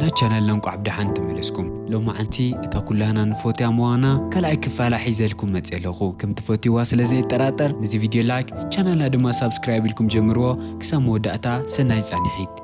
ናብ ቻነልና እንቋዕ ብደሓን ተመለስኩም። ሎማዓንቲ እታ ኩላህና ንፈትያ ሞዋና ካልኣይ ክፋላ ሒዘልኩም መፅእ ኣለኹ። ከም ትፈትይዋ ስለ ዘይጠራጠር፣ ነዚ ቪድዮ ላይክ፣ ቻነልና ድማ ሳብስክራይብ ኢልኩም ጀምርዎ። ክሳብ መወዳእታ ሰናይ ፃንሒት።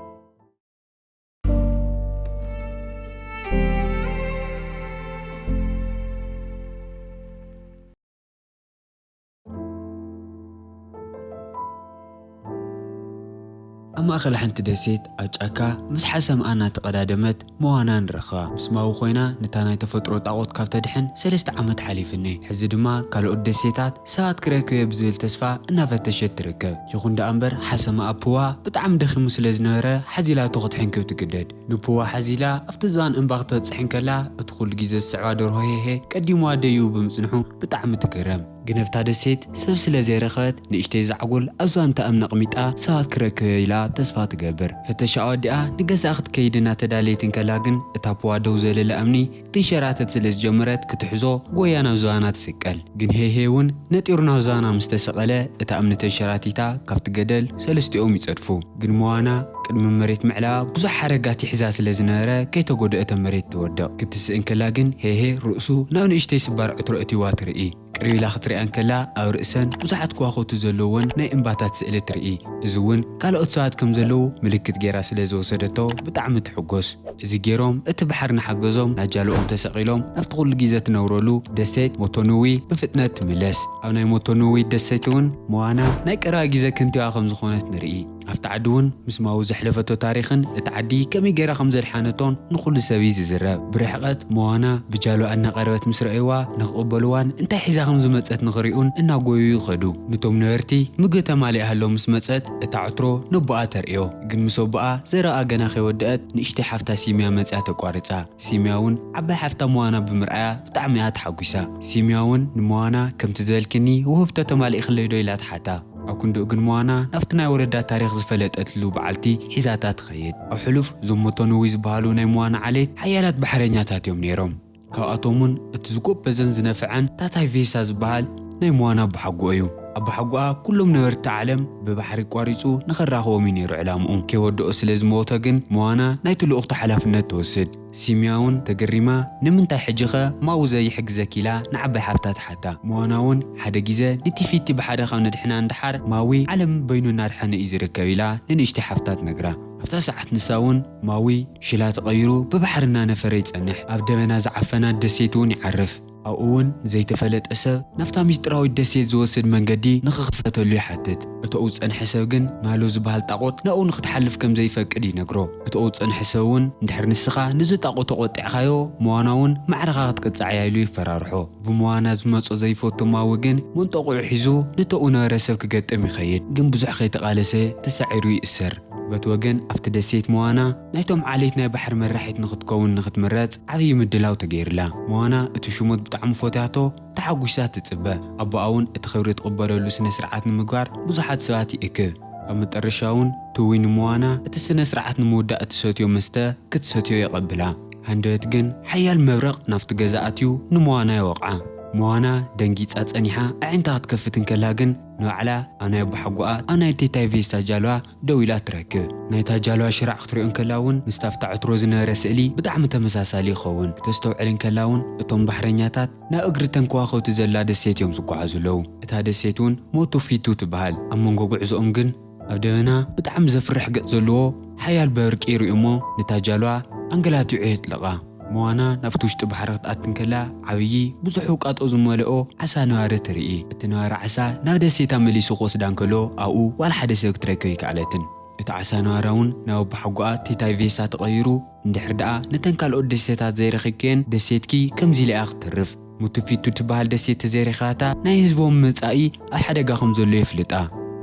ኣብ ማእኸል ሓንቲ ደሴት ኣብ ጫካ ምስ ሓሰምኣ እናተቐዳደመት ሞዋና ንረኽባ። ምስ ማዊ ኮይና ነታ ናይ ተፈጥሮ ጣቖት ካብ ተድሕን ሰለስተ ዓመት ሓሊፍኒ። ሕዚ ድማ ካልኦት ደሴታት ሰባት ክረክበ ብዝብል ተስፋ እናፈተሸት ትርከብ። ይኹን ደኣ እምበር ሓሰማ ኣፕዋ ብጣዕሚ ደኺሙ ስለ ዝነበረ ሓዚላቶ ክትሕንክብ ትግደድ። ንፕዋ ሓዚላ ኣብቲ ዝባን እምባ ክተብጽሕ እንከላ እቲ ኩሉ ግዜ ዝስዕባ ደርሆ ሄሄ ቀዲምዋ ደዩ ብምጽንሑ ብጣዕሚ ትግረም። ግን ኣብታ ደሴት ሰብ ስለ ዘይረኸበት ንእሽተይ ዛዕጎል ኣብ ዝባን እታ እምኒ ኣቕሚጣ ሰባት ክረክበ ኢላ ተስፋ ትገብር። ፈተሻ ኣወዲኣ ንገዛኣ ክትከይድ እናተዳለየት እንከላ ግን እታ ፕዋ ደው ዘለላ እምኒ ክትንሸራተት ስለ ዝጀመረት ክትሕዞ ጎያ ናብ ዝባና ትስቀል። ግን ሄሄ እውን ነጢሩ ናብ ዝባና ምስ ተሰቐለ እታ እምኒ ተንሸራቲታ ካብቲ ገደል ሰለስቲኦም ይጸድፉ። ግን ሞዋና ቅድሚ መሬት ምዕላባ ብዙሕ ሓረጋት ይሕዛ ስለ ዝነበረ ከይተጎደአት ኣብ መሬት ትወድቕ። ክትስእ እንከላ ግን ሄሄ ርእሱ ናብ ንእሽተይ ስባር ዕትሮ እትይዋ ትርኢ። ቅርብ ኢላ ክትሪኣ እንከላ ኣብ ርእሰን ብዙሓት ከዋኽብቲ ዘለዎን ናይ እምባታት ስእሊ ትርኢ። እዚ እውን ካልኦት ሰባት ከም ዘለዉ ምልክት ገይራ ስለ ዝወሰደቶ ብጣዕሚ ትሕጎስ። እዚ ገይሮም እቲ ባሕሪ ንሓገዞም ናጃልኦም ተሰቒሎም ናብቲ ኩሉ ግዜ ትነብረሉ ደሴት ሞቶኑዊ ብፍጥነት ትምለስ። ኣብ ናይ ሞቶኑዊ ደሴት እውን ሞዋና ናይ ቀረባ ግዜ ከንቲባ ከም ዝኾነት ንርኢ። ኣብቲ ዓዲ እውን ምስ ማዊ ዘሕለፈቶ ታሪኽን እቲ ዓዲ ከመይ ገይራ ከም ዘድሓነቶን ንኹሉ ሰብ እዩ ዝዝረብ። ብርሕቐት ሞዋና ብጃልዋ እናቐረበት ምስ ረኣይዋ ንክቕበልዋን እንታይ ሒዛ ከም ዝመጸት ንኽሪኡን እናጎዩ ይኸዱ። ነቶም ነበርቲ ምግቢ ተማሊኣሎም ምስ መጸት እታ ዕትሮ ነቦኣ ተርእዮ። ግን ምስ ኣቦኣ ዘረባ ገና ከይወደአት ንእሽተይ ሓፍታ ሲምያ መጺኣ ተቋርጻ። ሲምያ እውን ዓባይ ሓፍታ ሞዋና ብምርኣያ ብጣዕሚ እያ ተሓጒሳ። ሲምያ እውን ንሞዋና ከምቲ ዝበልክኒ ውህብቶ ተማሊእክለይ ዶ ኢላ ትሓታ። ኣብ ክንድኡ ግን ሞዋና ናብቲ ናይ ወለዳ ታሪኽ ዝፈለጠትሉ በዓልቲ ሒዛታ ትኸይድ። ኣብ ሕሉፍ እዞም ሞቶኑዊ ዝበሃሉ ናይ ሞዋና ዓሌት ሓያላት ባሕረኛታት እዮም ነይሮም። ካብኣቶም እውን እቲ ዝጎበዘን ዝነፍዐን ታታይ ቬሳ ዝበሃል ናይ ሞዋና ኣቦሓጎኦ እዩ። ኣቦሓጎኣ ኩሎም ነበርቲ ዓለም ብባሕሪ ኣቋሪጹ ንኸራኽቦም እዩ ነይሩ ዕላምኡ። ከይወደኦ ስለ ዝመወተ ግን ሞዋና ናይቲ ልኡኽቶ ሓላፍነት ትወስድ። ሲምያ እውን ተገሪማ፣ "ንምንታይ ሕጂኸ ማዊ ዘይሕግዘኪ?" ኢላ ንዓባይ ሓፍታ ትሓታ። ሞዋና እውን ሓደ ግዜ ንቲፊቲ ብሓደ ካብ ነድሕና እንድሓር ማዊ ዓለም በይኑ እናድሓነ እዩ ዝርከብ ኢላ ንንእሽተይ ሓፍታ ትነግራ። ኣብታ ሰዓት ንሳ እውን ማዊ ሽላ ተቐይሩ ብባሕሪ እናነፈረ ይጸንሕ። ኣብ ደበና ዝዓፈና ደሴት እውን ይዓርፍ። ኣብኡ እውን ዘይተፈለጠ ሰብ ናብታ ሚስጥራዊት ደሴት ዝወስድ መንገዲ ንኽኽፈተሉ ይሓትት። እቶኡ ዝጸንሐ ሰብ ግን ናሎ ዝበሃል ጣቖት ናብኡ ንኽትሓልፍ ከም ዘይፈቅድ ይነግሮ። እቶኡ ዝጸንሐ ሰብ እውን "እንድሕር ንስኻ ነዚ ጣቖት ተቖጢዕካዮ፣ ሞዋና እውን ማዕረኻ ክትቅጻዕ እያ" ኢሉ ይፈራርሖ። ብሞዋና ዝመጾ ዘይፈቱ ማዊ ግን መንጠቑዑ ሒዙ ንቶኡ ነበረ ሰብ ክገጥም ይኸይድ። ግን ብዙሕ ከይተቓለሰ ተሳዒሩ ይእሰር። በቲ ወገን ኣብቲ ደሴት ሞዋና ናይቶም ዓሌት ናይ ባሕሪ መራሒት ንኽትከውን ንኽትምረጽ ዓብዪ ምድላው ተገይርላ። ሞዋና እቲ ሹመት ብጣዕሚ ፈትያቶ ተሓጒሳ ትጽበ። ኣቦኣ እውን እቲ ክብሪ ትቕበለሉ ስነ ስርዓት ንምግባር ብዙሓት ሰባት ይእክብ። ኣብ መጠረሻ እውን ቱዊ ንሞዋና እቲ ስነ ስርዓት ንምውዳእ እትሰትዮ መስተ ክትሰትዮ የቐብላ። ሃንደበት ግን ሓያል መብረቕ ናብቲ ገዛ ኣትዩ ንሞዋና ይወቕዓ። ሞዋና ደንጊጻ ጸኒሓ ኣዒንታ ክትከፍት እንከላ ግን ንባዕላ ኣብ ናይ ኣቦሓጎኣ ኣብ ናይ ቴታይ ቬሳ ጃልባ ደው ኢላ ትረክብ። ናይታ ጃልባ ሽራዕ ክትሪኦ እንከላ እውን ምስቲ ኣብታ ዕትሮ ዝነበረ ስእሊ ብጣዕሚ ተመሳሳሊ ይኸውን። ክተስተውዕል እንከላ እውን እቶም ባሕረኛታት ናብ እግሪ ተን ከዋኽብቲ ዘላ ደሴት እዮም ዝጓዓዙ ኣለዉ። እታ ደሴት እውን ሞቱ ፊቱ ትበሃል። ኣብ መንጎ ጉዕዞኦም ግን ኣብ ደበና ብጣዕሚ ዘፍርሕ ገጽ ዘለዎ ሓያል በርቂ ይርእዩ እሞ ነታ ጃልባ ኣንገላቲዑ የጥልቓ። ሞዋና ናብቲ ውሽጢ ባሕሪ ክትኣቲ እንከላ ዓብዪ ብዙሕ ውቃጦ ዝመልኦ ዓሳ ነባሪ ትርኢ። እቲ ነባሪ ዓሳ ናብ ደሴታ መሊሱ ክወስዳ እንከሎ ኣብኡ ዋላ ሓደ ሰብ ክትረክብ ኣይከኣለትን። እቲ ዓሳ ነባሪ እውን ናብ ኣቦሓጎኣ ቴታይ ቬሳ ተቐይሩ፣ እንድሕር ደኣ ነተን ካልኦት ደሴታት ዘይረኺብክየን ደሴትኪ ከምዚ ኢላ እያ ክትተርፍ። ሙቱፊቱ ትበሃል ደሴት ተዘይረኺባታ ናይ ህዝቦም መጻኢ ኣብ ሓደጋ ከም ዘሎ የፍልጣ።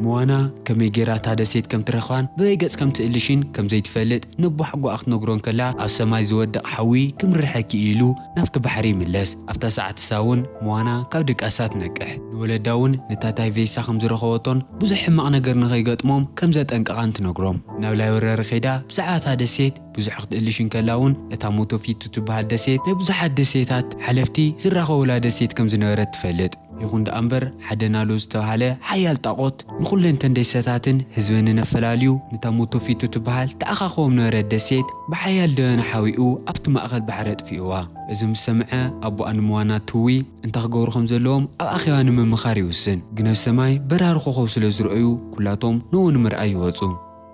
ሞዋና ከመይ ገይራ እታ ደሴት ከም ትረኽባን በበይ ገጽ ከም ትእልሽን ከም ዘይትፈልጥ ነቦሓጎኣ ክትነግሮ እንከላ ኣብ ሰማይ ዝወድቕ ሓዊ ክምርሐኪ እዩ ኢሉ ናብቲ ባሕሪ ይምለስ። ኣብታ ሰዓት እሳ እውን ሞዋና ካብ ድቃሳ ትነቅሕ። ንወለዳ እውን ንታታይ ቬሳ ከም ዝረኸበቶን ብዙሕ ሕማቕ ነገር ንኸይገጥሞም ከም ዘጠንቀቓን ትነግሮም። ናብ ላይብረሪ ከይዳ ብዛዕባ እታ ደሴት ብዙሕ ክትእልሽ እንከላ እውን እታ ሞቶፊቱ ትበሃል ደሴት ናይ ብዙሓት ደሴታት ሓለፍቲ ዝራኸቡላ ደሴት ከም ዝነበረት ትፈልጥ። ይኹን ደኣ እምበር፣ ሓደ ናሎ ዝተባህለ ሓያል ጣቖት ንኹለን ተን ደሴታትን ህዝበንን ኣፈላልዩ፣ ንታ ሞቶፊቱ ትበሃል ተኣኻኽቦም ነበረት ደሴት ብሓያል ደበና ሓዊኡ ኣብቲ ማእኸል ባሕሪ ኣጥፊእዋ። እዚ ምስ ሰምዐ፣ ኣቦኣ ንሞዋና ትዊ እንታይ ክገብሩ ከም ዘለዎም ኣብ ኣኼባ ንምምኻር ይውስን። ግን ኣብ ሰማይ በራሪ ኮኾብ ስለ ዝረኣዩ፣ ኩላቶም ንኡ ንምርኣይ ይወጹ።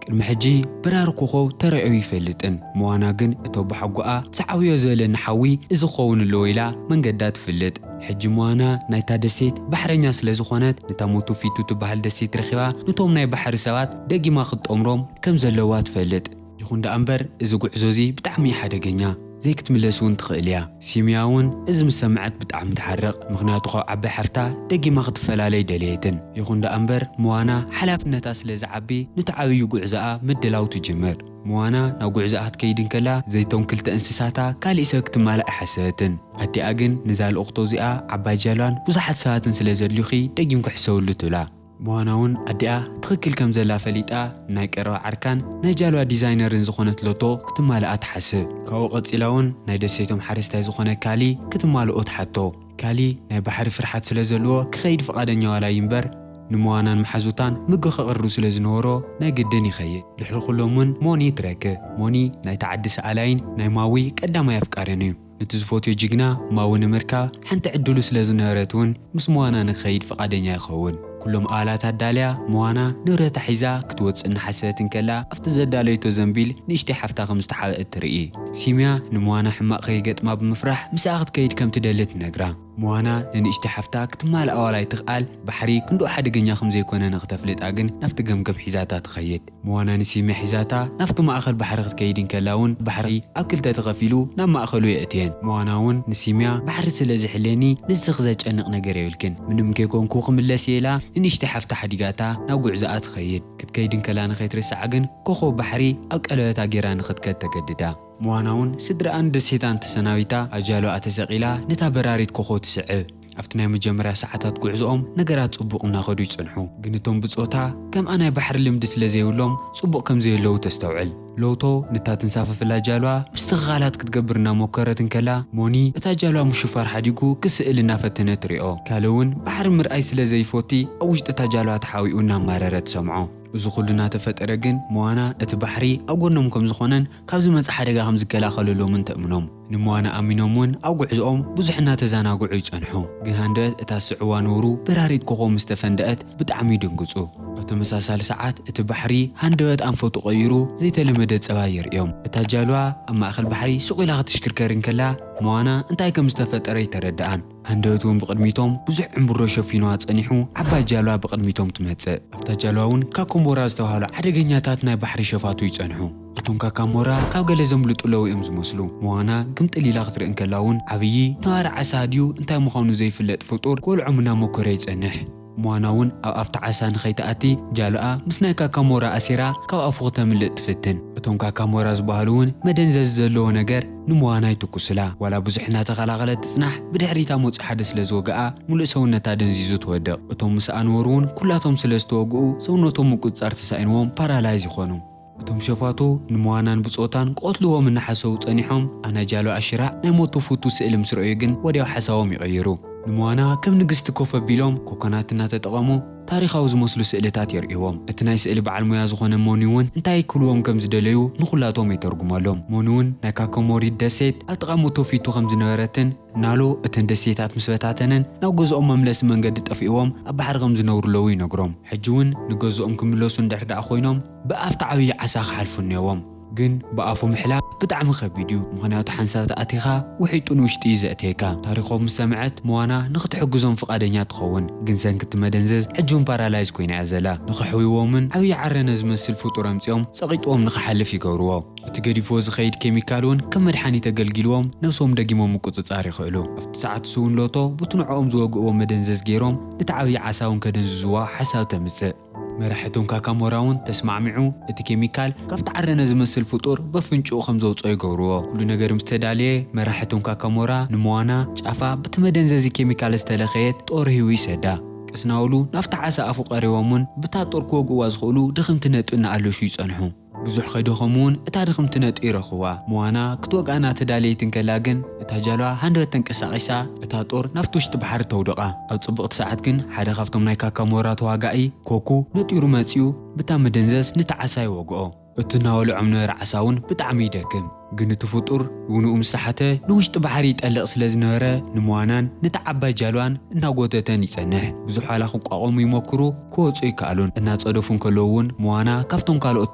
ቅድሚ ሕጂ በራሪ ኮኾብ ተራእዩ ይፈልጥን። ሞዋና ግን እቶ ብሓጎኣ ዝዓብዮ ዘለኒ ሓዊ እዚ ክኸውን ኣለዎ ኢላ መንገዳ ትፍልጥ። ሕጂ ሞዋና ናይታ ደሴት ባሕረኛ ስለ ዝኾነት፣ ነታ ሞቶፊቱ ትበሃል ደሴት ረኺባ፣ ነቶም ናይ ባሕሪ ሰባት ደጊማ ክትጠምሮም ከም ዘለዋ ትፈልጥ። ይኹን ደኣ እምበር፣ እዚ ጉዕዞ እዚ ብጣዕሚ እዩ ሓደገኛ። ዘይክትምለስ እውን ትኽእል እያ። ሲምያ እውን እዚ ምስ ሰምዐት ብጣዕሚ ትሓርቕ። ምኽንያቱ ካብ ዓባይ ሓፍታ ደጊማ ክትፈላለይ ደለየትን። ይኹን ደኣ እምበር፣ ሞዋና ሓላፍነታ ስለ ዝዓቢ፣ ነቲ ዓብዪ ጉዕዞኣ ምድላው ትጅምር። ሞዋና ናብ ጉዕዞኣ ክትከይድ እንከላ፣ ዘይቶም ክልተ እንስሳታ ካሊእ ሰብ ክትማላእ ኣይሓሰበትን። ኣዲኣ ግን ነዛ ልእኽቶ እዚኣ ዓባይ ጃልዋን ብዙሓት ሰባትን ስለ ዘድልዩኺ ደጊምኪ ሕሰብሉ ትብላ። ሞዋና እውን ኣዲኣ ትኽክል ከም ዘላ ፈሊጣ፣ ናይ ቀረባ ዓርካን ናይ ጃልዋ ዲዛይነርን ዝኾነት ሎቶ ክትማልኣ ትሓስብ። ካብኡ ቀጺላ እውን ናይ ደሴቶም ሓረስታይ ዝኾነ ካሊ ክትማልኦ ትሓቶ። ካሊ ናይ ባሕሪ ፍርሓት ስለ ዘለዎ ክኸይድ ፍቓደኛ ዋላ እዩ እምበር፣ ንሞዋናን መሓዙታን ምግቢ ከቕርብ ስለ ዝነበሮ ናይ ግድን ይኸይድ። ድሕሪ ኩሎም እውን ሞኒ ትረክብ። ሞኒ ናይቲ ዓዲ ሰኣላይን ናይ ማዊ ቀዳማይ ኣፍቃርን እዩ። ነቲ ዝፈትዮ ጅግና ማዊ ንምርካብ ሓንቲ ዕድሉ ስለ ዝነበረት እውን ምስ ሞዋና ንክኸይድ ፍቓደኛ ይኸውን። ኩሎም ኣባላት ኣዳልያ፣ ሞዋና ንብረታ ሒዛ ክትወጽእ እናሓሰበት እንከላ፣ ኣብቲ ዘዳለየቶ ዘንቢል ንእሽተይ ሓፍታ ከም ዝተሓብአት ትርኢ። ሲምያ ንሞዋና ሕማቕ ከይገጥማ ብምፍራሕ ምስኣ ክትከይድ ከም ትደሊ ትነግራ። ሞዋና ንንእሽተይ ሓፍታ ክትማልኣ ዋላ ኣይትኽኣል፣ ባሕሪ ክንድኡ ሓደገኛ ከም ዘይኮነ ንክተፍልጣ ግን ናብቲ ገምገም ሒዛታ ትኸይድ። ሞዋና ንሲምያ ሒዛታ ናብቲ ማእኸል ባሕሪ ክትከይድ እንከላ እውን ባሕሪ ኣብ ክልተ ተኸፊሉ ናብ ማእኸሉ የእትየን። ሞዋና እውን ንሲምያ፣ "ባሕሪ ስለ ዝሕልየኒ ንስኺ ዘጨንቕ ነገር የብልክን፣ ምንም ከይኮንኩ ክምለስ እየ" ኢላ ንንእሽተይ ሓፍታ ሓዲጋታ ናብ ጉዕዞኣ ትኸይድ። ክትከይድ እንከላ ንኸይትርስዓ ግን ኮኾብ ባሕሪ ኣብ ቀለበታ ጌራ ንኽትከድ ተገድዳ። ሞዋና እውን ስድራኣን ደሴታን ተሰናቢታ ኣብ ጃልባኣ ተሰቒላ ነታ በራሪት ኮኾብ ትስዕብ። ኣብቲ ናይ መጀመርያ ሰዓታት ጉዕዞኦም ነገራት ጽቡቕ እናኸዱ ይጸንሑ። ግን እቶም ብጾታ ከምኣ ናይ ባሕሪ ልምዲ ስለ ዘይብሎም ጽቡቕ ከም ዘየለዉ ተስተውዕል። ሎቶ ነታ ትንሳፈፈላ ጃልባ ምስትኽኻላት ክትገብር እናሞከረት እንከላ፣ ሞኒ እታ ጃልባ ምሽፋር ሓዲጉ ክስእል እናፈተነ ትሪኦ። ካሊ እውን ባሕሪ ምርኣይ ስለ ዘይፈቲ ኣብ ውሽጢ እታ ጃልባ ተሓቢኡ እናማረረ ትሰምዖ። እዚ ኩሉ እናተፈጠረ ግን ሞዋና እቲ ባሕሪ ኣብ ጎኖም ከም ዝኾነን ካብ ዝመጽእ ሓደጋ ከም ዝከላኸለሎምን ተእምኖም። ንሞዋና ኣሚኖም እውን ኣብ ጉዕዞኦም ብዙሕ እናተዘናግዑ ይጸንሑ። ግን ሃንደበት እታ ዝስዕዋ ነብሩ በራሪት ኮኾብ ምስ ተፈንደአት ብጣዕሚ ይድንግጹ። ኣብ ተመሳሳሊ ሰዓት እቲ ባሕሪ ሃንደበት ኣንፈቱ ቀይሩ ዘይተለመደ ጸባይ የርእዮም። እታ ጃልባ ኣብ ማእከል ባሕሪ ሱቕ ኢላ ክትሽክርከር እንከላ ሞዋና እንታይ ከም ዝተፈጠረ ኣይተረድኣን። ሃንደበት እውን ብቕድሚቶም ብዙሕ ዕምብሮ ሸፊንዋ ጸኒሑ፣ ዓባይ ጃልባ ብቕድሚቶም ትመጽእ። ኣብታ ጃልባ እውን ካኮሞራ ዝተባህሉ ሓደገኛታት ናይ ባሕሪ ሸፋቱ ይጸንሑ። እቶም ካካሞራ ካብ ገለ ዘምልጡ ኣለዉ እዮም ዝመስሉ። ሞዋና ግምጥል ኢላ ክትርኢ እንከላ እውን ዓብዪ ነባሪ ዓሳ ድዩ እንታይ ምዃኑ ዘይፍለጥ ፍጡር ኮልዖም እናመኮረ ይጸንሕ። ሞዋና እውን ኣብ ኣፍታ ዓሳ ንኸይትኣቲ ጃልባኣ ምስ ናይ ካካሞራ ኣሲራ ካብ ኣፉ ክተምልጥ ትፍትን። እቶም ካካሞራ ዝበሃሉ እውን መደንዘዚ ዘለዎ ነገር ንሞዋና ይትኩሱላ። ዋላ ብዙሕ እናተኸላኸለት ትጽናሕ፣ ብድሕሪታ መጺኡ ሓደ ስለ ዝወግኣ ሙሉእ ሰውነታ ደንዚዙ ትወድቕ። እቶም ምስኣ ነበሩ እውን ኩላቶም ስለ ዝተወግኡ ሰውነቶም ምቁጽጻር ተሳኢንዎም ፓራላይዝ ይኾኑ። እቶም ሸፋቱ ንሞዋናን ብጾታን ክቐትልዎም እናሓሰቡ ጸኒሖም፣ ኣብ ናይ ጃልባኣ ሽራዕ ናይ ሞቱ ፉቱ ስእሊ ምስ ረኣዩ ግን ወዲያው ሓሳቦም ይቐይሩ። ንሞዋና ከም ንግስቲ ኮፍ ኣቢሎም ኮኮናት እናተጠቐሙ ታሪኻዊ ዝመስሉ ስእልታት የርእይዎም። እቲ ናይ ስእሊ በዓል ሞያ ዝኾነ ሞኒ እውን እንታይ ክብልዎም ከም ዝደለዩ ንኹላቶም ይተርጉመሎም። ሞኒ እውን ናይ ካኮሞሪ ደሴት ኣብ ጥቓ ሞቶፊቱ ከም ዝነበረትን ናሎ እተን ደሴታት ምስ በታተነን ናብ ገዝኦም መምለሲ መንገዲ ጠፊእዎም ኣብ ባሕሪ ከም ዝነብሩ ኣለዉ ይነግሮም። ሕጂ እውን ንገዝኦም ክምለሱ እንድሕር ደኣ ኮይኖም ብኣፍቲ ዓብዪ ዓሳ ክሓልፉ እኒኦዎም። ግን ብኣፉ ምሕላፍ ብጣዕሚ ከቢድ እዩ። ምኽንያቱ ሓንሳብ ተኣቲኻ ውሒጡ ንውሽጢ እዩ ዘእትየካ። ታሪኾም ምስ ሰምዐት ሞዋና ንኽትሕግዞም ፍቓደኛ ትኸውን። ግን ሰንኪ እቲ መደንዘዝ ሕጂ እውን ፓራላይዝ ኮይና እያ ዘላ። ንኸሕውይዎምን ዓብዪ ዓረነ ዝመስል ፍጡር ኣምጺኦም ጸቒጥዎም ንኽሓልፍ ይገብርዎ። እቲ ገዲፍዎ ዝኸይድ ኬሚካል እውን ከም መድሓኒት ኣገልጊልዎም ነብሶም ደጊሞም ምቁጽጻር ይኽእሉ። ኣብቲ ሰዓት እሱ እውን ሎቶ ብቲ ንዕኦም ዝወግእዎ መደንዘዝ ገይሮም ነቲ ዓብዪ ዓሳ እውን ከደንዝዝዎ ሓሳብ ተምጽእ። መራሒ እቶም ካካሞራ እውን ተስማዕሚዑ እቲ ኬሚካል ካብቲ ዓረነ ዝመስል ፍጡር በፍንጭኡ ከም ዘውፅኦ ይገብርዎ። ኩሉ ነገር ምስ ተዳለየ መራሒ እቶም ካካሞራ ንሞዋና ጫፋ ብቲ መደንዘዚ ኬሚካል ዝተለኸየት ጦር ሂቡ ይሰዳ። ቀስ እናበሉ ናብቲ ዓሳ ኣፉ ቀሪቦም እውን ብታ ጦር ክወግእዋ ዝኽእሉ ድኽምቲ ነጥቢ እናኣለሹ ይጸንሑ። ብዙሕ ከይደኸሙ እውን እታ ድኽምቲ ነጥቢ ይረኽብዋ። ሞዋና ክትወግኣ እናተዳለየት እንከላ ግን እታ ጃልባ ሃንደበት ተንቀሳቒሳ እታ ጦር ናብቲ ውሽጢ ባሕሪ ተውድቓ። ኣብ ጽብቕቲ ሰዓት ግን ሓደ ካብቶም ናይ ካካሞራ ተዋጋኢ ኮኩ ነጢሩ መጺኡ ብታ መደንዘዝ ንቲ ዓሳ ይወግኦ። እቲ እናበልዖም ነበረ ዓሳ እውን ብጣዕሚ ይደክም። ግን እቲ ፍጡር ውንኡ ምስ ሰሓተ ንውሽጢ ባሕሪ ይጠልቕ ስለ ዝነበረ ንሞዋናን ነቲ ዓባይ ጃልባን እናጎተተን ይጸንሕ። ብዙሕ ዋላ ክቋቋሙ ይሞክሩ ክወጹ ይከኣሉን። እናጸደፉ እንከለዉ እውን ሞዋና ካብቶም ካልኦት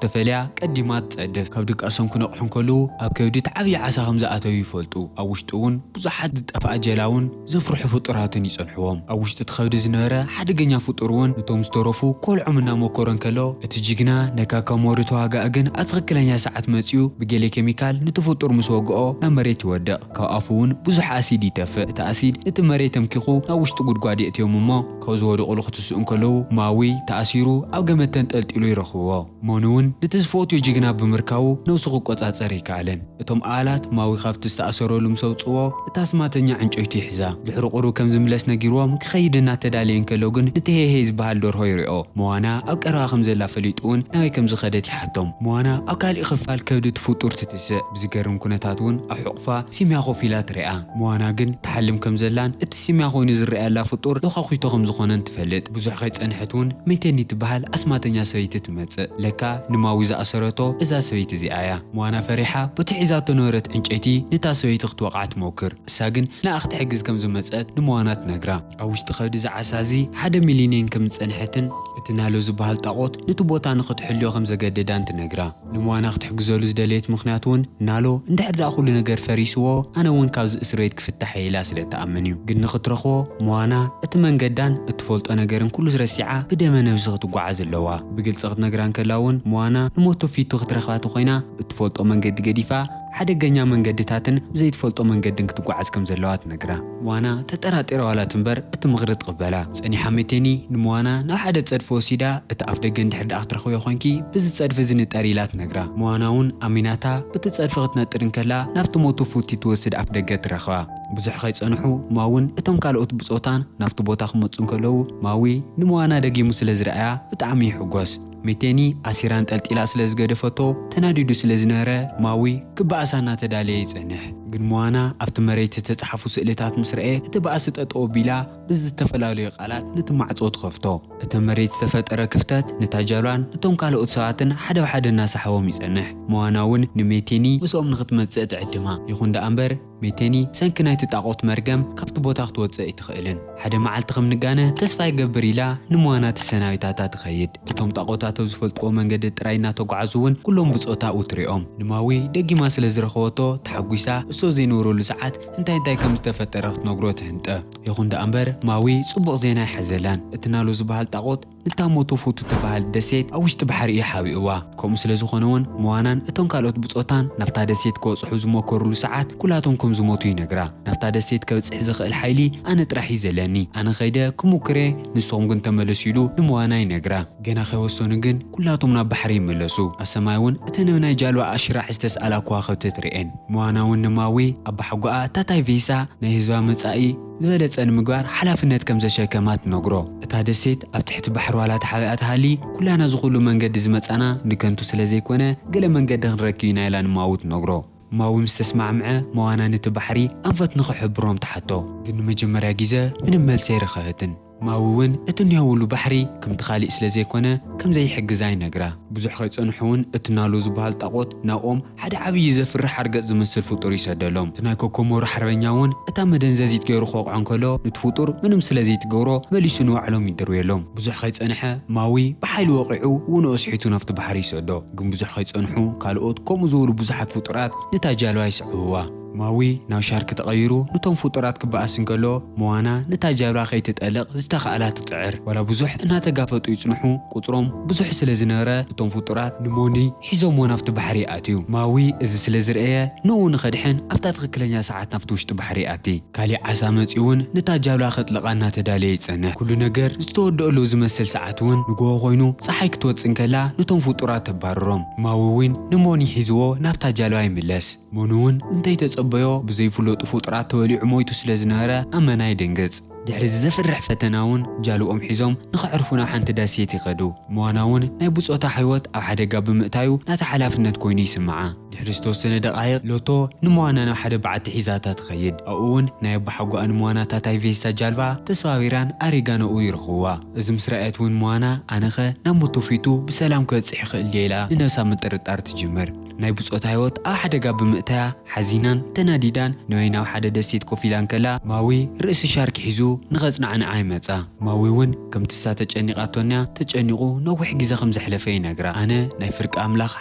ተፈልያ ቀዲማ ትጸድፍ። ካብ ድቃሶም ክነቕሑ እንከለዉ ኣብ ከብዲ እቲ ዓብዪ ዓሳ ከም ዝኣተዉ ይፈልጡ። ኣብ ውሽጡ እውን ብዙሓት ዝጠፍኣ ጀላውን ዘፍርሑ ፍጡራትን ይጸንሕዎም። ኣብ ውሽጢ እቲ ከብዲ ዝነበረ ሓደገኛ ፍጡር እውን ነቶም ዝተረፉ ኮልዖም እናመኮረ እንከሎ እቲ ጅግና ናይ ካካሞሪ ተዋጋኢ ግን ኣብ ትኽክለኛ ሰዓት መጺኡ ብገለ ኬሚካል ነቲ ፍጡር ምስ ወግኦ ናብ መሬት ይወድቕ። ካብ ኣፉ እውን ብዙሕ ኣሲድ ይተፍእ። እቲ ኣሲድ ነቲ መሬት ተምኪኹ ናብ ውሽጢ ጉድጓድ የእትዮም እሞ ካብ ዝወደቑሉ ክትስኡ እንከለዉ ማዊ ተኣሲሩ ኣብ ገመድ ተንጠልጢሉ ይረኽብዎ። ሞን እውን ነቲ ዝፈትዮ ጅግና ብምርካቡ ነብሱ ክቆጻጸር ኣይከኣለን። እቶም ኣባላት ማዊ ካብቲ ዝተኣሰረሉ ምስ ኣውጽዎ እታ ኣስማተኛ ዕንጨይቲ ይሕዛ። ድሕሪ ቁሩብ ከም ዝምለስ ነጊርዎም ክኸይድ እናተዳለየ እንከሎ ግን ነቲ ሄሄ ዝበሃል ደርሆ ይሪኦ። ሞዋና ኣብ ቀረባ ከም ዘላ ፈሊጡ እውን ናበይ ከም ዝኸደት ይሓቶም። ሞዋና ኣብ ካሊእ ክፋል ከብዲ እቲ ፍጡር ትትስእ። ብዝገርም ኩነታት እውን ኣብ ሕቑፋ ሲምያ ኮፍ ኢላ ትሪኣ። ሞዋና ግን ትሓልም ከም ዘላን እቲ ሲምያ ኮይኑ ዝረኣየላ ፍጡር ሎኻኹይቶ ከም ዝኾነን ትፈልጥ። ብዙሕ ከይጸንሐት እውን ሜቴኒ ትበሃል ኣስማተኛ ሰበይቲ ትመጽእ። ለካ ንማዊ ዝኣሰረቶ እዛ ሰበይቲ እዚኣ እያ። ሞዋና ፈሪሓ በቲ ሒዛቶ ነበረት ዕንጨይቲ ነታ ሰበይቲ ክትወቕዓ ትሞክር። እሳ ግን ንኣ ክትሕግዝ ከም ዝመጸት ንሞዋና ትነግራ። ኣብ ውሽጢ ከብዲ እዚ ዓሳ እዚ ሓደ ሚሊንየን ከም ዝጸንሐትን እቲ ናሎ ዝበሃል ጣቖት ነቲ ቦታ ንኽትሕልዮ ከም ዘገደዳን ትነግራ። ንሞዋና ክትሕግዘሉ ዝደለየት ምኽንያት እውን ናሎ እንድሕር ደኣ ኩሉ ነገር ፈሪስዎ ኣነ እውን ካብዚ እስር ቤት ክፍታሕ እየ ኢላ ስለ እትኣምን እዩ። ግን ንኽትረኽቦ ሞዋና እቲ መንገዳን እትፈልጦ ነገርን ኩሉ ረሲዓ ብደመ ነብሲ ክትጓዓዝ ኣለዋ። ብግልጺ ክትነግራ እንከላ እውን ሞዋና ንሞቱ ፊቱ ክትረኽባ ተኾይና እትፈልጦ መንገዲ ገዲፋ ሓደገኛ መንገድታትን ብዘይትፈልጦ መንገድን ክትጓዓዝ ከም ዘለዋ ትነግራ። ሞዋና ተጠራጢራ ዋላ ትንበር እቲ ምኽሪ ትቕበላ። ጸኒሓ ሜቴኒ ንሞዋና ናብ ሓደ ጸድፊ ወሲዳ እቲ ኣፍ ደገ እንድሕር ደኣ ክትረኽብዮ ኮንኪ ብዚ ጸድፊ እዚ ንጠሪ ኢላ ትነግራ። ሞዋና እውን ኣሚናታ በቲ ጸድፊ ክትነጥር እንከላ ናብቲ ሞቱ ፉቲ ትወስድ ኣፍ ደገ ትረኽባ። ብዙሕ ከይጸንሑ ማውን እቶም ካልኦት ብጾታን ናብቲ ቦታ ክመጹ እንከለዉ ማዊ ንሞዋና ደጊሙ ስለ ዝረኣያ ብጣዕሚ ይሕጎስ። ሜቴኒ ኣሲራ ኣንጠልጢላ ስለ ዝገደፈቶ ተናዲዱ ስለ ዝነበረ ማዊ ክበኣሳ እናተዳለየ ይጸንሕ። ግን ሞዋና ኣብቲ መሬት ዝተጻሕፉ ስእልታት ምስ ረኣየት እቲ ባእሲ ጠጠው ኣቢላ ብዝተፈላለዩ ቃላት ነቲ ማዕጾ ትኸፍቶ። እቲ መሬት ዝተፈጠረ ክፍተት ነታ ጃልባን ነቶም ካልኦት ሰባትን ሓደ ብሓደ እናሰሓቦም ይጸንሕ። ሞዋና እውን ንሜቴኒ ምስኦም ንኽትመጽእ ትዕድማ። ይኹን ደኣ እምበር ሜቴኒ ሰንኪ ናይቲ ጣቖት መርገም ካብቲ ቦታ ክትወጽእ ኣይትኽእልን። ሓደ መዓልቲ ከም ንጋነ ተስፋ ይገብር ኢላ ንሞዋና ተሰናቢታታ ትኸይድ። እቶም ጣቖታት ኣብ ዝፈልጥዎ መንገዲ ጥራይ እናተጓዓዙ እውን ኩሎም ብጾታ ኣብኡ ትሪኦም። ንማዊ ደጊማ ስለ ዝረኸበቶ ተሓጒሳ እሶ ዘይነበረሉ ሰዓት እንታይ እንታይ ከም ዝተፈጠረ ክትነግሮ ትህንጠ። ይኹን ደኣ እምበር ማዊ ጽቡቕ ዜና ኣይሓዘላን። እቲ ናሉ ዝበሃል ጣቖት ንታ ሞቱ ፉቱ ትበሃል ደሴት ኣብ ውሽጢ ባሕሪ እዩ ሓቢእዋ። ከምኡ ስለ ዝኾነ እውን ሞዋናን እቶም ካልኦት ብጾታን ናብታ ደሴት ክበጽሑ ዝሞከሩሉ ሰዓት ኩላቶም ከም ዝሞቱ ይነግራ። ናብታ ደሴት ከብጽሕ ዝኽእል ሓይሊ ኣነ ጥራሕ እዩ ዘለኒ። ኣነ ኸይደ ክሙክሬ፣ ንስኹም ግን ተመለሱ ኢሉ ንሞዋና ይነግራ። ገና ከይወሰኑ ግን ኩላቶም ናብ ባሕሪ ይምለሱ። ኣብ ሰማይ እውን እተን ኣብ ናይ ጃልባ ኣሽራዕ ዝተስኣላ ከዋኽብቲ ትርእየን። ሞዋና እውን ንማዊ ኣባሓጎኣ ታታይ ቬሳ ናይ ህዝባ መጻኢ ዝበለጸ ንምግባር ሓላፍነት ከም ዘሸከማ ትነግሮ። እታ ደሴት ኣብ ትሕቲ ባሕሪ ዋላ ተሓቢኣ ትሃሊ፣ ኩላና እዚ ኩሉ መንገዲ ዝመጻና ንከንቱ ስለ ዘይኮነ፣ ገለ መንገዲ ክንረክብ ኢና ኢላ ንማዊ ትነግሮ። ማዊ ምስ ተስማዕምዐ፣ ሞዋና ነቲ ባሕሪ ኣንፈት ንኽሕብሮም ትሓቶ። ግን ንመጀመርያ ግዜ ምንም መልሲ ኣይረኸበትን። ማዊ እውን እቲ እኒሀውሉ ባሕሪ ከምቲ ካሊእ ስለ ዘይኮነ ከም ዘይሕግዛ ይነግራ። ብዙሕ ከይጸንሑ እውን እቲ ናሉ ዝበሃል ጣቖት ናብኦም ሓደ ዓብዪ ዘፍርሕ ሓርገጽ ዝመስል ፍጡር ይሰደሎም። እቲ ናይ ኮኮሞሮ ሓርበኛ እውን እታ መደንዘዚት ገይሩ ክወቕዖ እንከሎ ነቲ ፍጡር ምንም ስለ ዘይትገብሮ መሊሱ ንባዕሎም ይድርብየሎም። ብዙሕ ከይጸንሐ ማዊ ብሓይሊ ወቒዑ ውንኡ ኣስሒቱ ናብቲ ባሕሪ ይሰዶ። ግን ብዙሕ ከይጸንሑ ካልኦት ከምኡ ዝበሉ ብዙሓት ፍጡራት ነታ ጃልባ ይስዕብዋ። ማዊ ናብ ሻርክ ተቐይሩ ነቶም ፍጡራት ክበኣስ እንከሎ፣ ሞዋና ነታ ጃልባ ከይትጠልቕ ዝተኻእላ ትጽዕር። ዋላ ብዙሕ እናተጋፈጡ ይጽንሑ፣ ቁጽሮም ብዙሕ ስለ ዝነበረ፣ እቶም ፍጡራት ንሞኒ ሒዞምዎ ናብቲ ባሕሪ ይኣትዩ። ማዊ እዚ ስለ ዝረኣየ፣ ንኡ ንኸድሕን ኣብታ ትኽክለኛ ሰዓት ናብቲ ውሽጢ ባሕሪ ይኣቲ። ካሊእ ዓሳ መጺኡ እውን ነታ ጃልባ ከጥልቓ እናተዳለየ ይጸንሕ። ኩሉ ነገር ዝተወደኣሉ ዝመስል ሰዓት እውን ንግሆ ኮይኑ፣ ጸሓይ ክትወጽእ እንከላ፣ ነቶም ፍጡራት ተባርሮም። ማዊ እውን ንሞኒ ሒዝዎ ናብታ ጃልባ ይምለስ። ሞኒ እውን እንተይተጸበዮ ብዘይፍለጡ ፍጡራት ተበሊዑ ሞይቱ ስለ ዝነበረ ኣመና ይድንግጽ። ድሕሪ እዚ ዘፍርሕ ፈተና እውን ጃልኦም ሒዞም ንኸዕርፉ ናብ ሓንቲ ደሴት ይኸዱ። ሞዋና እውን ናይ ብጾታ ህይወት ኣብ ሓደጋ ብምእታዩ ናታ ሓላፍነት ኮይኑ ይስምዓ። ድሕሪ ዝተወሰነ ደቓይቕ ሎቶ ንሞዋና ናብ ሓደ በዓቲ ሒዛታ ትኸይድ። ኣብኡ እውን ናይ ኣባሓጎኣ ንሞዋና ታታይ ቬሳ ጃልባ ተሰባቢራን ኣሪጋን ኣብኡ ይረኽብዋ። እዚ ምስ ረኣየት እውን ሞዋና ኣነኸ ናብ ሞቶፊቱ ብሰላም ክበጽሕ ይኽእል ድየ ኢላ ንነብሳ ምጥርጣር ትጅምር። ናይ ብጾታ ህይወት ኣብ ሓደጋ ብምእታያ ሓዚናን ተናዲዳን ንወይ ናብ ሓደ ደሴት ኮፍ ኢላ እንከላ ማዊ ርእሲ ሻርክ ሒዙ ንኸጽናዕንዓ ይመጻ። ማዊ እውን ከምቲ እሳ ተጨኒቓቶንያ ተጨኒቑ ነዊሕ ግዜ ከም ዘሕለፈ ይነግራ። ኣነ ናይ ፍርቂ ኣምላኽ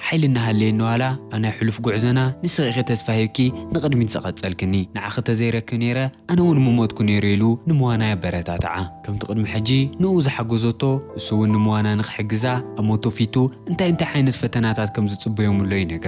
ሓይሊ እናሃለየኒ ዋላ ኣብ ናይ ሕሉፍ ጉዕዞና ንስኺ ኢኺ ተስፋ ሂብኪ ንቕድሚት ዝቐጸልክኒ፣ ንዓኺ ተዘይረክብ ነይረ ኣነ እውን ምሞትኩ ነይሩ ኢሉ ንሞዋና የበረታትዓ። ከምቲ ቅድሚ ሕጂ ንኡ ዝሓገዘቶ እሱ እውን ንሞዋና ንኽሕግዛ ኣብ ሞቶፊቱ እንታይ እንታይ ዓይነት ፈተናታት ከም ዝጽበዮምሎ ይነግራ።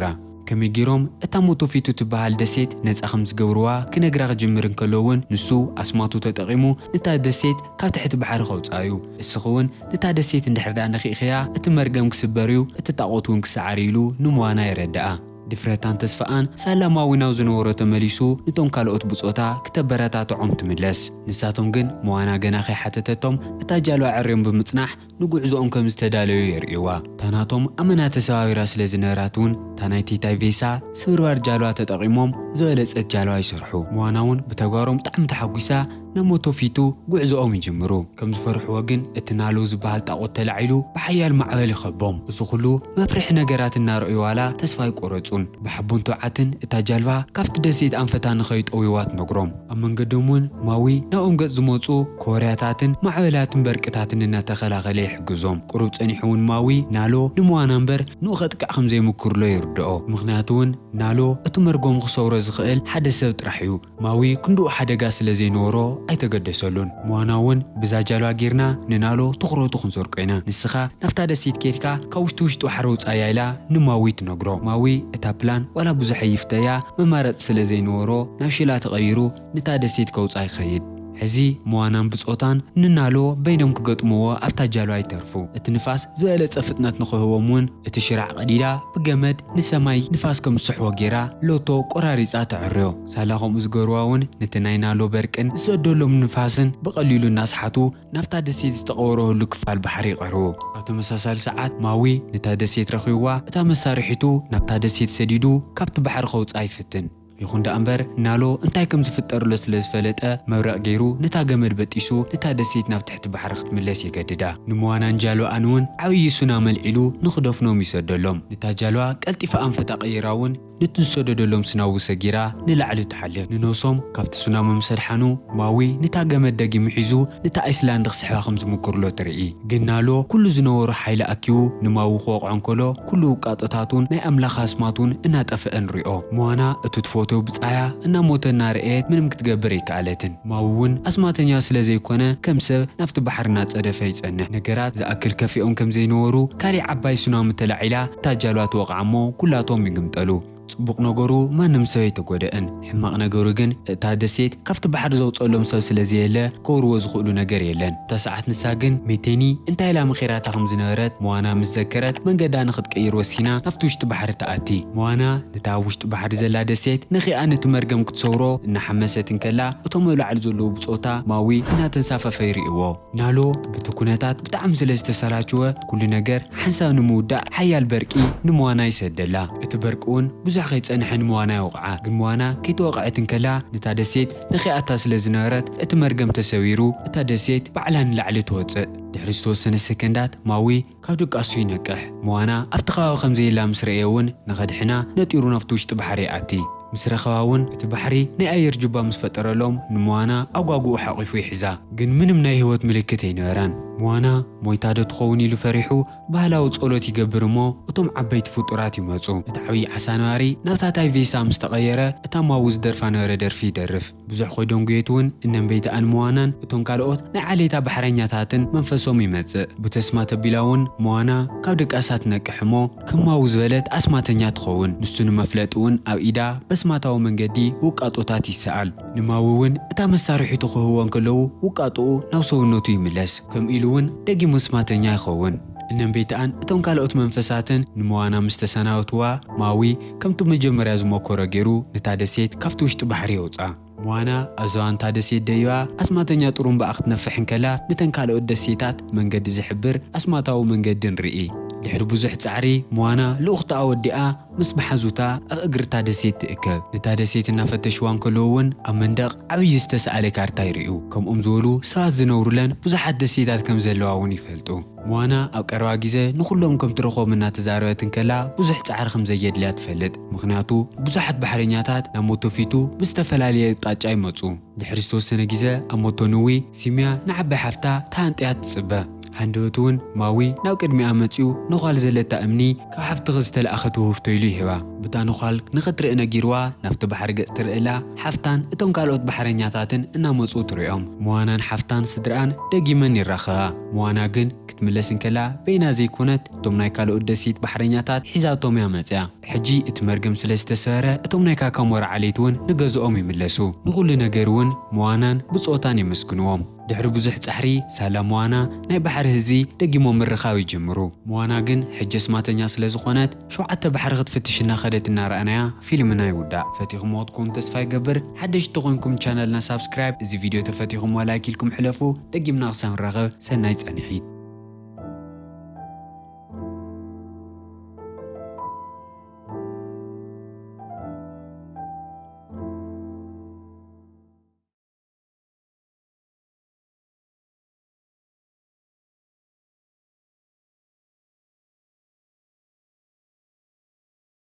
ከመይ ገይሮም እታ ሞቶፊቱ ትበሃል ደሴት ነጻ ከም ዝገብርዋ ክነግራ ክጅምር እንከሎ እውን ንሱ ኣስማቱ ተጠቒሙ ነታ ደሴት ካብ ትሕቲ ባሕሪ ከውጽኣ እዩ። እስኺ እውን ነታ ደሴት እንድሕር ደኣ ነኺእኽያ እቲ መርገም ክስበር እዩ፣ እቲ ጣቖት እውን ክሰዓር እዩ ኢሉ ንሞዋና የረድኣ። ድፍረታን ተስፋኣን ሳላ ማዊ ናብ ዝነበሮ ተመሊሱ ነቶም ካልኦት ብጾታ ክተበረታትዖም ትምለስ። ንሳቶም ግን ሞዋና ገና ከይሓተተቶም እታ ጃልባ ዕርዮም ብምጽናሕ ንጉዕዞኦም ከም ዝተዳለዩ የርእይዋ። እታ ናቶም ኣመና ተሰባቢራ ስለ ዝነበራት እውን እታ ናይ ቴታይ ቬሳ ስብርባር ጃልባ ተጠቒሞም ዝበለጸት ጃልባ ይሰርሑ። ሞዋና እውን ብተግባሮም ብጣዕሚ ተሓጒሳ ናብ ሞቶፊቱ ጉዕዞኦም ይጅምሩ። ከም ዝፈርሕዎ ግን እቲ ናሎ ዝበሃል ጣቖት ተላዒሉ ብሓያል ማዕበል ይኸቦም። እዚ ኩሉ መፍርሒ ነገራት እናረኣዩ ዋላ ተስፋ ኣይቆረጹን። ብሓቦን ትብዓትን እታ ጃልባ ካብቲ ደሴት ኣንፈታ ንኸይጠውይዋ ትነግሮም። ኣብ መንገዶም እውን ማዊ ናብኦም ገጽ ዝመጹ ኮርያታትን ማዕበላትን በርቅታትን እናተኸላኸለ ይሕግዞም። ቁሩብ ጸኒሑ እውን ማዊ ናሎ ንሞዋና እምበር ንኡ ከጥቅዕ ከም ዘይምክርሎ ይርድኦ። ምኽንያቱ እውን ናሎ እቲ መርጎም ክሰውሮ ዝኽእል ሓደ ሰብ ጥራሕ እዩ። ማዊ ክንድኡ ሓደጋ ስለ ዘይነበሮ ኣይተገደሰሉን። ሞዋና እውን ብዛ ጃልባ ጌርና ንናሎ ትኹረቱ ክንሰርቆ ኢና። ንስኻ ናብታ ደሴት ኬድካ ካብ ውሽጢ ውሽጢ ባሕሪ ውጻያ ኢላ ንማዊ ትነግሮ። ማዊ እታ ፕላን ዋላ ብዙሕ ኣይፍተያ መማረጺ ስለ ዘይነበሮ ናብ ሽላ ተቐይሩ ነታ ደሴት ከውጻ ይኸይድ። ሕዚ ሞዋናን ብጾታን ንናሎ በይኖም ክገጥምዎ ኣብታ ጃልባ ይተርፉ። እቲ ንፋስ ዝበለጸ ፍጥነት ንኽህቦም እውን እቲ ሽራዕ ቀዲዳ ብገመድ ንሰማይ ንፋስ ከም ዝስሕቦ ጌራ ሎቶ ቆራሪጻ ተዕርዮ። ሳላ ከምኡ ዝገርዋ እውን ነቲ ናይ ናሎ በርቅን ዝሰደሎም ንፋስን ብቐሊሉ እናስሓቱ ናብታ ደሴት ዝተቐበረሉ ክፋል ባሕሪ ይቐርቡ። ኣብ ተመሳሳሊ ሰዓት ማዊ ነታ ደሴት ረኺብዋ እታ መሳርሒቱ ናብታ ደሴት ሰዲዱ ካብቲ ባሕሪ ከውጽኣ ይፍትን። ይኹን ደኣ እምበር ናሎ እንታይ ከም ዝፍጠርሎ ስለ ዝፈለጠ መብረቕ ገይሩ ነታ ገመድ በጢሱ ነታ ደሴት ናብ ትሕቲ ባሕሪ ክትምለስ የገድዳ። ንሞዋናን ጃልባኣን እውን ዓብዪ ሱናሚ ኣልዒሉ ንኽደፍኖም ይሰደሎም። ነታ ጃልባ ቀልጢፋ ኣንፈታ ቀይራ እውን ነቲ ዝሰደደሎም ሱናሚ ሰጊራ ንላዕሊ ትሓልፍ። ንነብሶም ካብቲ ሱናሚ ምስ ኣድሓኑ ማዊ ነታ ገመድ ደጊሙ ሒዙ ነታ ኣይስላንድ ክስሕባ ከም ዝምክርሎ ትርኢ። ግን ናሎ ኩሉ ዝነበሮ ሓይሊ ኣኪቡ ንማዊ ክወቕዖ እንከሎ ኩሉ ውቃጦታቱን ናይ ኣምላኽ ኣስማቱን እናጠፍአ ንሪኦ። ሞዋና እቲ ትፈትዮ ብጻያ እናሞተ እናረኣየት ምንም ክትገብር ኣይከኣለትን። ማዊ እውን ኣስማተኛ ስለ ዘይኮነ ከም ሰብ ናብቲ ባሕሪ እናጸደፈ ይጸንሕ። ነገራት ዝኣክል ከፊኦም ከም ዘይነበሩ ካሊእ ዓባይ ሱናሚ ተላዒላ እታ ጃልባ ትወቕዓ እሞ ኩላቶም ይግምጠሉ። ጽቡቕ ነገሩ ማንም ሰብ ኣይተጎደእን። ሕማቕ ነገሩ ግን እታ ደሴት ካብቲ ባሕሪ ዘውጸሎም ሰብ ስለ ዘየለ ከውርዎ ዝኽእሉ ነገር የለን። እታ ሰዓት ንሳ ግን ሜቴኒ እንታይ ኢላ መኺራታ ከም ዝነበረት ሞዋና ምስ ዘከረት መንገዳ ንኽትቀይር ወሲና ናብቲ ውሽጢ ባሕሪ ትኣቲ። ሞዋና ነታ ኣብ ውሽጢ ባሕሪ ዘላ ደሴት ነኺኣ ነቲ መርገም ክትሰውሮ እናሓመሰት እንከላ እቶም ኣብ ላዕሊ ዘለዉ ብጾታ ማዊ እናተንሳፈፈ ይርእይዎ። ናሎ በቲ ኩነታት ብጣዕሚ ስለ ዝተሰላችወ ኩሉ ነገር ሓንሳብ ንምውዳእ ሓያል በርቂ ንሞዋና ይሰደላ። እቲ በርቂ እውን ብዙሕ ከይጸንሐ ንሞዋና ይወቕዓ። ግን ሞዋና ከይተወቕዐት እንከላ ነታ ደሴት ነኺኣታ ስለ ዝነበረት እቲ መርገም ተሰቢሩ እታ ደሴት ባዕላ ንላዕሊ ትወጽእ። ድሕሪ ዝተወሰነ ሰከንዳት ማዊ ካብ ድቃሱ ይነቅሕ። ሞዋና ኣብቲ ከባቢ ከም ዘየላ ምስ ረእየ እውን ንኸድሕና ነጢሩ ናብቲ ውሽጢ ባሕሪ ይኣቲ። ምስ ረኸባ እውን እቲ ባሕሪ ናይ ኣየር ጅባ ምስ ፈጠረሎም ንሞዋና ኣጓጉኡ ሓቒፉ ይሕዛ። ግን ምንም ናይ ህይወት ምልክት ኣይነበራን። ሞዋና ሞይታ ዶ ትኸውን ኢሉ ፈሪሑ ባህላዊ ጸሎት ይገብር እሞ እቶም ዓበይቲ ፍጡራት ይመጹ። እቲ ዓብዪ ዓሳ ነባሪ ናብታ ታይቬሳ ምስ ተቐየረ እታ ማዊ ዝደርፋ ነበረ ደርፊ ይደርፍ። ብዙሕ ከይደንጉየት እውን እነንበይተኣን ሞዋናን እቶም ካልኦት ናይ ዓሌታ ባሕረኛታትን መንፈሶም ይመጽእ። ብተስማ ተቢላ እውን ሞዋና ካብ ድቃሳ ትነቅሕ እሞ ከም ማዊ ዝበለት ኣስማተኛ ትኸውን። ንሱ ንመፍለጢ እውን ኣብ ኢዳ በስማታዊ መንገዲ ውቃጦታት ይሰኣል። ንማዊ እውን እታ መሳርሒቱ ክህብዎ እንከለዉ ውቃጦኡ ናብ ሰውነቱ ይምለስ። ከምኡ ኢሉ እውን ደጊሙ ኣስማተኛ ይኸውን። እነንበይተኣን እቶም ካልኦት መንፈሳትን ንሞዋና ምስ ተሰናበትዋ ማዊ ከምቲ መጀመርያ ዝመኮሮ ገይሩ ነታ ደሴት ካብቲ ውሽጢ ባሕሪ የውጻ። ሞዋና ኣብ ዝባንታ ደሴት ደይባ ኣስማተኛ ጥሩምባኣ ክትነፍሕ እንከላ፣ ንተን ካልኦት ደሴታት መንገዲ ዝሕብር ኣስማታዊ መንገዲ ንርኢ። ድሕሪ ብዙሕ ጻዕሪ፣ ሞዋና ልኡኽታኣ ወዲኣ ምስ መሓዙታ ኣብ እግርታ ደሴት ትእከብ። ነታ ደሴት እናፈተሽዋ እንከለዉ እውን ኣብ መንደቕ ዓብዪ ዝተሰኣለ ካርታ ይርእዩ። ከምኦም ዝበሉ ሰባት ዝነብሩለን ብዙሓት ደሴታት ከም ዘለዋ እውን ይፈልጡ። ሞዋና ኣብ ቀረባ ግዜ ንኹሎም ከም ትረኽቦም እናተዛረበት እንከላ ብዙሕ ጻዕሪ ከም ዘየድልያ ትፈልጥ። ምኽንያቱ ብዙሓት ባሕረኛታት ናብ ሞቶፊቱ ብዝተፈላለየ ኣቕጣጫ ይመጹ። ድሕሪ ዝተወሰነ ግዜ ኣብ ሞቶኑዊ ሲምያ ንዓባይ ሓፍታ ተሃንጥያ ትጽበ። ሃንደበት እውን ማዊ ናብ ቅድሚኣ መጺኡ ነዃል ዘለታ እምኒ ካብ ሓፍትኺ ዝተላእኸት ውህብቶ ኢሉ ይህባ። ብታ ነዃል ንኽትርኢ ነጊርዋ ናብቲ ባሕሪ ገጽ ትርእላ ሓፍታን እቶም ካልኦት ባሕረኛታትን እናመጹ ትርእዮም። ሞዋናን ሓፍታን ስድርኣን ደጊመን ይራኸባ። ሞዋና ግን ክትምለስ እንከላ በይና ዘይኮነት እቶም ናይ ካልኦት ደሴት ባሕረኛታት ሒዛቶም እያ መጽያ። ሕጂ እቲ መርገም ስለ ዝተሰበረ እቶም ናይ ካካሞራ ዓሌት እውን ንገዝኦም ይምለሱ። ንኹሉ ነገር እውን ሞዋናን ብጾታን የመስግንዎም። ድሕሪ ብዙሕ ጻሕሪ ሳላ ሞዋና ናይ ባሕሪ ህዝቢ ደጊሞም ምርኻብ ይጅምሩ። ሞዋና ግን ሕጂ ኣስማተኛ ስለ ዝኾነት ሸውዓተ ባሕሪ ክትፍትሽ እናኸደት እናረኣናያ ፊልምና ይውዳእ። ፈቲኹምዎ ክትኮኑ ተስፋ ይገብር። ሓደሽቲ ተኾንኩም ቻነልና ሳብስክራይብ፣ እዚ ቪድዮ ተፈቲኹምዎ ላይክ ኢልኩም ሕለፉ። ደጊምና ክሳብ ንራኸብ ሰናይ ጻንሒት።